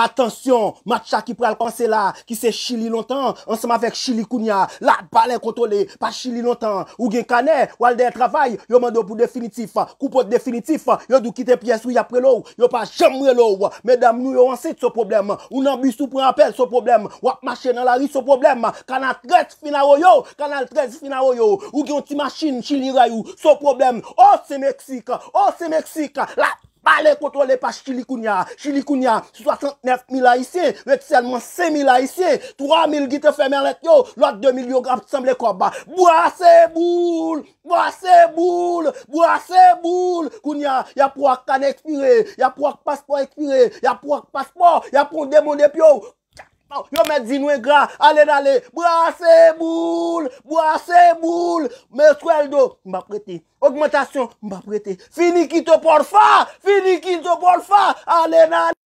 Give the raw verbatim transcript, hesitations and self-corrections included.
Atansyon, match la ki pral kòmanse la, ki se Chili lontan, ansanm avèk Chili kounye a, la balè kontwole pa Chili lontan. Ou gen kanè, w al dèyè travay, yo mande w pou definitif. Kou pot definitif, yo di w kite pyès ou, y ap rele w, yo pa janm rele w. Medam nou yo ansent, se pwoblèm. Ou nan bis, ou pran apèl, se pwoblèm. W ap mache nan lari, se pwoblèm. Kanal trèz fin awoyo, Kanal trèz fin awoyo. Ou gen yon ti machin, Chili ray ou, se pwoblèm. O, se Meksik, o, se Meksik. La balè kontwole pa Chili kounye a. Chili kounye a, sou swasantnèf mil Ayisyen, ret sèlman senk mil Ayisyen. Twa mil ki te fèmen alèt yo, lòt de mil yo ap sanble kòb. Bwase boul! Bwase boul! Bwase boul! Kounye a, y ap pran ak kanè ekspire, y ap pran ak paspò ekspire, y ap pran ak paspò, y ap pran demonn epi yo. Yo mèt di nou engra, ale n ale, bwase boul, bwase boul, men swèldo, m p ap rete. Ogmantasyon, m p ap rete. Finiquito, porfa, finiquito, porfa, ale n ale.